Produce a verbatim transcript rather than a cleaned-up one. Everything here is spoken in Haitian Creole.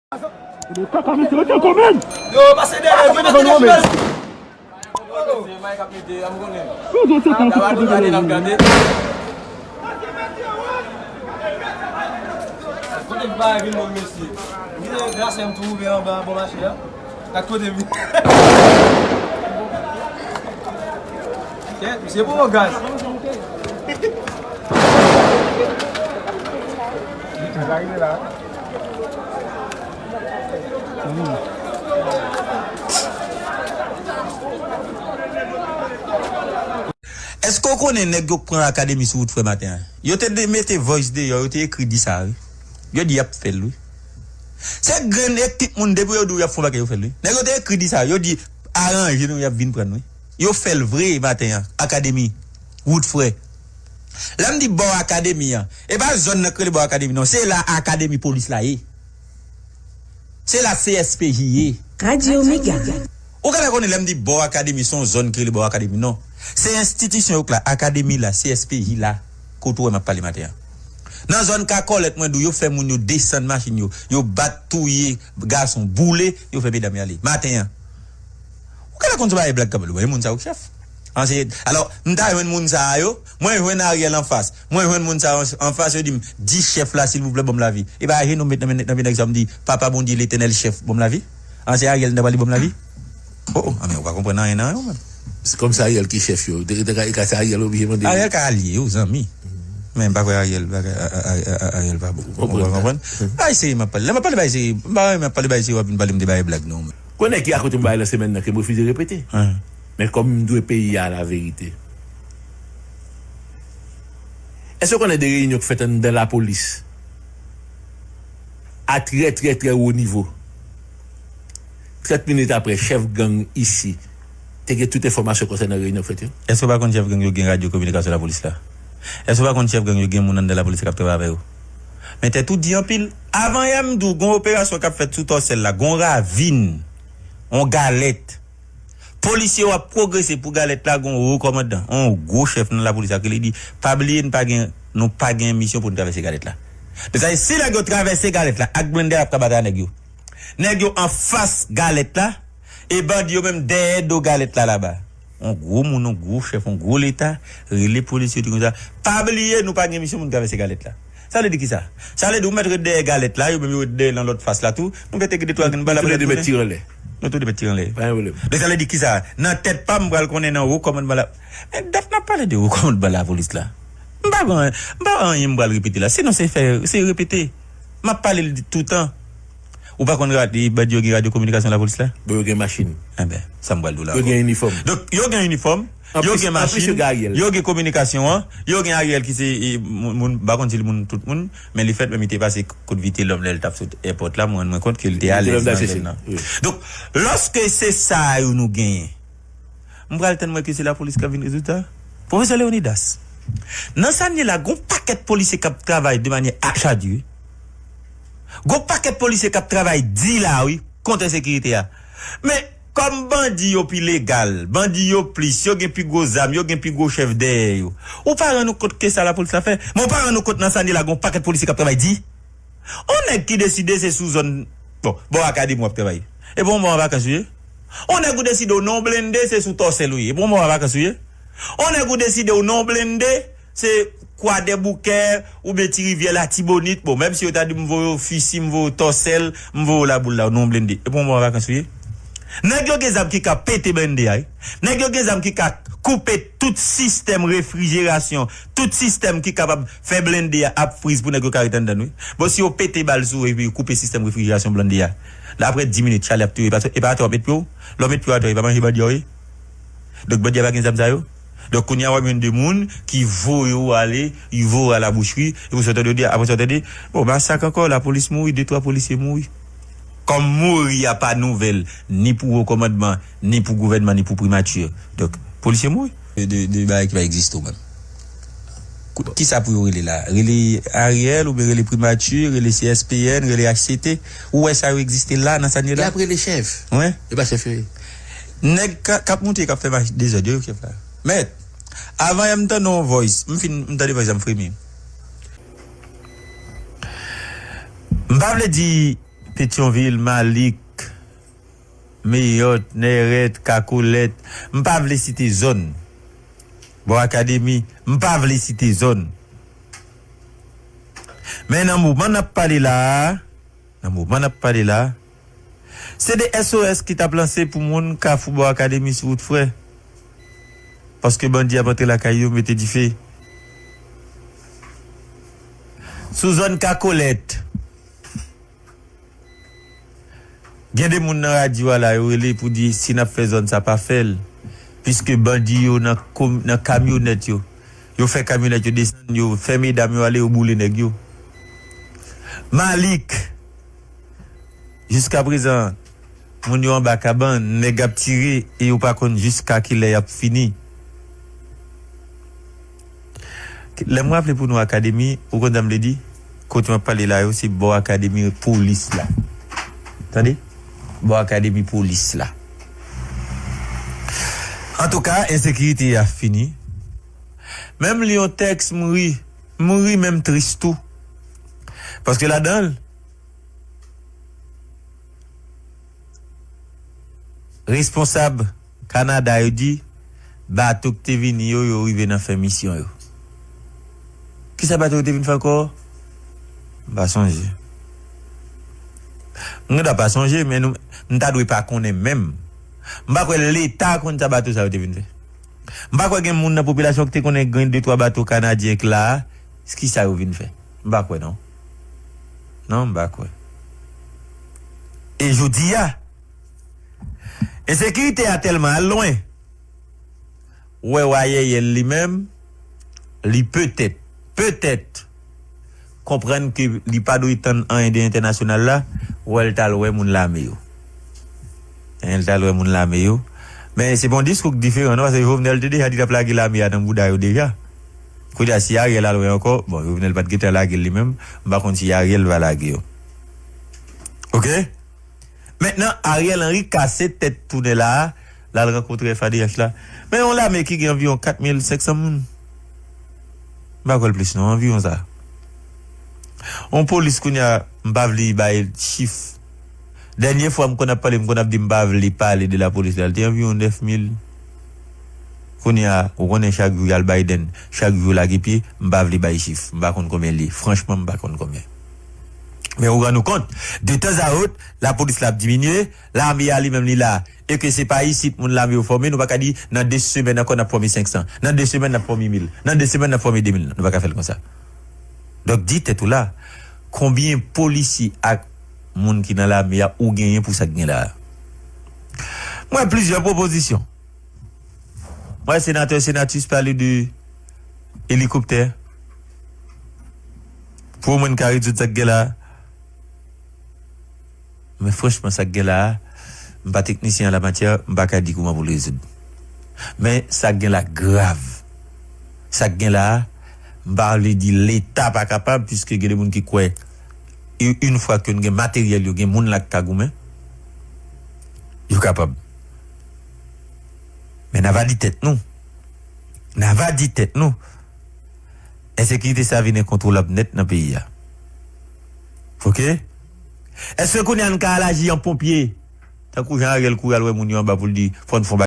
Yo, pase dèyè, vin nan tèt mwen. Yo, se may k ap mete a, m konnen. Yo, se tan sa, gade, n ap gade. Kote m pa vin bon, mesye. M gen gras, m tou ouvè anba, bon mache a. Ak kote m. Kèt, misye bon gaz. Sa rive la. Èske w konnen nèg yo k pran akademi sou wout frè maten an? Yo te de-, mete voice deyò, yo te ekri di sa, wi. Yo di y ap fè l, wi. Se grenn ekip moun, depi yo di w y ap fè yon bagay, yo fè l, wi. Nèg yo te ekri di sa, yo di, "Aranje nou, y ap vin pran n, wi." Yo fè l vre maten an, akademi, wout frè. Lè m di bò akademi an, e pa zòn nan k rele bò akademi, non. Se la akademi polis la ye. Se la C S P J ye. Radio Mega. Ou genlè konnen lè m di bò akademi, se yon zòn ki rele bò akademi, non. Se enstitisyon yo k la, akademi la, C S P J la, kote w wè m ap pale maten an. Nan zòn Kakòlèt, mwen di w, yo fè moun yo desann machin yo, yo bat, touye, gason, boule, yo fè medam yo ale. Maten an. Ou genlè konn se bagay blag k ap, bon, e moun sa yo k chèf. An se, alò, m ta jwenn moun sa a yo, mwen jwenn Ariel anfas. Mwen jwenn moun sa a anfas, yo di m, "Di chèf la, silvouplè, ban m lavi." E pa jenou m met nan men, nan men nèg sa, m di, "Papa Bondye Letènèl, chèf, ban m lavi." An se Ariel m ta pale, "Ban m lavi." Oh, oh, a, men ou pa konprann anyen nan yo, menm. Se kòm se Ariel ki chèf yo. Te, te, te, se Ariel oblije mande. Ariel ka alye yo, zanmi. Men m pa kwè Ariel, pa, a, a, a, a, Ariel pa bon. Ou konprann? Bay serye m ap pale. Lè m ap pale bay serye, m pa renmen ap pale bay serye, w ap vin pale m de bay blag, non, men. Gon nèg ki rakonte m bagay nan semèn nan ke m refize repete. Men kòm m dwe peyi a laverite. Èske w konnen de reyinyon k fèt anndan lapolis a trè, trè, trè wo nivo? Trant minit apre, chèf gang isi te gen tout enfòmasyon konsènan reyinyon k fèt yo. Èske w pa konn chèf gang yo gen radyo kominikasyon lapolis la? Èske w pa konn chèf gang yo gen moun anndan lapolis la k ap travay avè yo? Men tèt ou di anpil. Avan yè m di w, gon operasyon k ap fèt sou Tòsèl la, gon ravin, on galèt. Polisye yo ap pwogrese pou galèt la, gon wo kòmandan, on gwo chèf nan lapolis la ki li di, "Pa bliye, n pa gen, nou pa gen misyon pou n travèse galèt la." Sa vle di, si nèg yo travèse galèt la, ak blende y ap ka batay nèg yo. Nèg yo anfas galèt la, e bandi yo menm dèyè do galèt la laba. On gwo moun, on gwo chèf, on gwo leta, rele polis yo di konsa, "Pa bliye, nou pa gen misyon pou n travèse galèt la." Sa vle di kisa? Sa vle di ou mèt ret dèyè galèt la, yo menm yo ret dèyè nan lòt fas la tou. Nou mete de twa grenn bal ap tounen. Nou tou de mèt tire anlè. Nou tou de mèt tire anlè. Pa gen pwoblèm. Men sa vle di kisa? Nan tèt pa m, m pral konnen nan wo kòmandman la. Men dat n ap pale de wo kòmandman lapolis la. M pa gen, m pa gen anyen m pral repete la. Sinon se fè, se repete. M ap pale l toutan. Ou pa konn rad-, bandi yo gen radyo kominikasyon lapolis la? Bon, yo gen machin. Enben, sa m pral di w la ankò. Yo gen inifòm. Donk, yo gen inifòm, yo gen machin, yo gen kominikasyon an, yo gen Ariel ki se, e, moun, moun, m pa konn si l moun tout moun, men li fèt menm li te pase kot Vitelhomme lè l t ap sot èpòt la, mwen rann mwen kont ke l te alèz nan zòn nan. Donk, lòske se sa yo nou genyen, m pral tann wè ke se lapolis k ap vin rezoud sa. Pwofesè Leonidas, nan Sanyè la, gon pakèt polisye k ap travay de manyè achaje. Gon pakèt polisye k ap travay di la, wi, kont ensekirite a. Men, kòm bandi yo pi legal, bandi yo plis, yo gen pi gwo zam, yo gen pi gwo chèf dèyè yo. Ou pa rann ou kont ke sa lapolis la fè? Men ou pa rann ou kont nan Sanyè la, gon pakèt polisye k ap travay di? On nèg ki deside se sou zòn, bon, bò Akademi w ap travay. E bon, bò an vakans ou ye? On nèg ou deside w nan on blende, se sou Tòsèl ou ye. E bon, bò an vakans ou ye? On nèg ou deside w nan on blende, se Kwadèboukè, oubyen Ti Rivyè, Latibonit. Bon, menm si yo ta di m voye w Fisi, m voye w Tòsèl, m voye w Laboul la, w nan on blende. E bon, bò an vakans ou ye? Nèg yo gen zam ki ka pete blende a, wi. Nèg yo gen zam ki ka koupe tout sistèm refrijerasyon, tout sistèm ki kapab fè blende a ap friz pou nèg yo ka ret anndan l, wi. Bon, si yo pete bal sou ou epi yo koupe sistèm refrijerasyon blende a, la, apre dis minit, chalè ap touye, e pa, e pa atè w ap met pye w? Lè w met pye w atè, e pa manje bandi a w ye? Donk, bandi a pa gen zam sa yo? Donk, kounye a, w ap jwenn de moun ki voye w ale, yo voye w a la boucherie, epi sa w tande yo di, apre sa w tande, bon, masak ankò, lapolis mouri, de twa polisye mouri. Kòm mouri a pa nouvèl, ni pou wo kòmandman, ni pou gouvènman, ni pou primati. Donk, polisye mouri. De, de, de bagay ki pa egziste menm. Kou-, kisa pou yo rele la? Rele Ariel oubyen rele primati, rele C S P N, rele H C T? Ou wè sa yo egziste la, nan Sanyè la? Y ap rele chèf. Wi. E pa chèf yo ye. Nèg ka, k ap moute, k ap fè mach dezòd yo, yo chèf la. Mèt, avan yè m tande yon voice, m fin, m tande voice la, m fremi. M pa vle di Petyonvil, Malik, Meyòt, Nèrèt, Kakolèt, m pa vle site zòn. Bò Akademi, m pa vle site zòn. Men nan moman n ap pale la a, nan moman n ap pale la a, se de S O S ki t ap lanse pou moun Kafou Bò Akademi sou wout Frè. Paske bandi ap antre lakay yo, mete dife. Sou zòn Kakolèt, gen de moun nan radyo a la, yo rele pou di si n ap fè zòn sa, pa fè l. Piske bandi yo nan kom-, nan kamyonèt yo. Yo fè kamyonèt yo desann, yo fè medam yo ale, yo boule nèg yo. Malik, jiskaprezan, moun yo anba kabann, nèg ap tire e yo pa konn jiska kilè y ap fini. Lè m raple pou nou Akademi, ou konn sa m vle di? Kote m ap pale la yo, se bò Akademi polis la. Tande? Bò Akademi polis la. Antouka, ensekirite a fini. Men m li yon tèks, m ri. M ri, men m tris tou. Paske ladan l, responsab Kanada yo di, bato ki te vini yo, yo rive nan fen misyon yo. Kisa bato yo te vin fè ankò? M pa sonje. M gen dwa pa sonje, men nou, m ta dwe pa konnen menm. M pa kwè Leta konn sa bato sa yo te vin fè. M pa kwè gen moun nan popilasyon ki te konnen gen de twa bato kanadyen k la a, kisa yo vin fè. M pa kwè non. Non, m pa kwè. E jodi a, ensekirite a tèlman al lwen, ou wè Wayèyèl li menm, li petèt, petèt, konprann ke li pa dwe tann anyen de entènasyonal la, ou wè l t al wè moun lame yo. Hein, l t al wè moun lame yo. Men se pa yon diskou k diferan non, paske Jovenel te deja di l ap lage lame a nan bouda yo deja. Kounye a, si Ariel al wè ankò, bon, Jovenel pa t gentan lage l li menm, m pa konn si Ariel va lage yo. Oke? Mentnan, Ariel Henry kase tèt tounen la a, l al rankontre F A D H la. Men yon lame ki gen anviwon kat mil senk san moun. M pa kwè l plis non, anviwon sa. Yon polis kounye a, m pa vle bay chif. Dènye fwa m konn ap pale, m konn ap di m pa vle pale de lapolis la, l te anviwon nèf mil. Kounye a, ou konnen chak jou y al Biden, chak jou yo lage pye, m pa vle bay chif, m pa konn konbyen l ye. Franchman, m pa konn konbyen. Men ou rann ou kont, de tanzawot, lapolis la ap diminye, lame a li menm li la, e ke se pa isit moun lame yo fòme, nou pa ka di nan de semèn ankò n ap fòme senk san, nan de semèn n ap fòme mil, nan de semèn n ap fòme de mil, nou pa ka fè l konsa. Donk, di tèt ou la, konbyen polisye ak moun ki nan lame a ou genyen pou sa k gen la a? Mwen, plizyè pwopozisyon. Mwen, senatè Senatus pale de elikoptè. Pou mwen, ka rezoud sa k gen la a. Men franchman, sa k gen la a, m pa teknisyen an lamatyè, m pa ka di kòman pou l rezoud. Men sa k gen la grav. Sa k gen la a, m pa vle di Leta pa kapab, piske gen de moun ki kwè, e, yon fwa ke n gen materyèl yo, gen moun la k ka goumen, yo kapab. Men n a va di tèt nou. N a va di tèt nou. Ensekirite sa vin enkontwolab nèt nan peyi a. Oke? Èske kounye a n ka al aji an ponpye? Tankou jan Ariel kouri al wè moun yo anba pou l di, fò n fè yon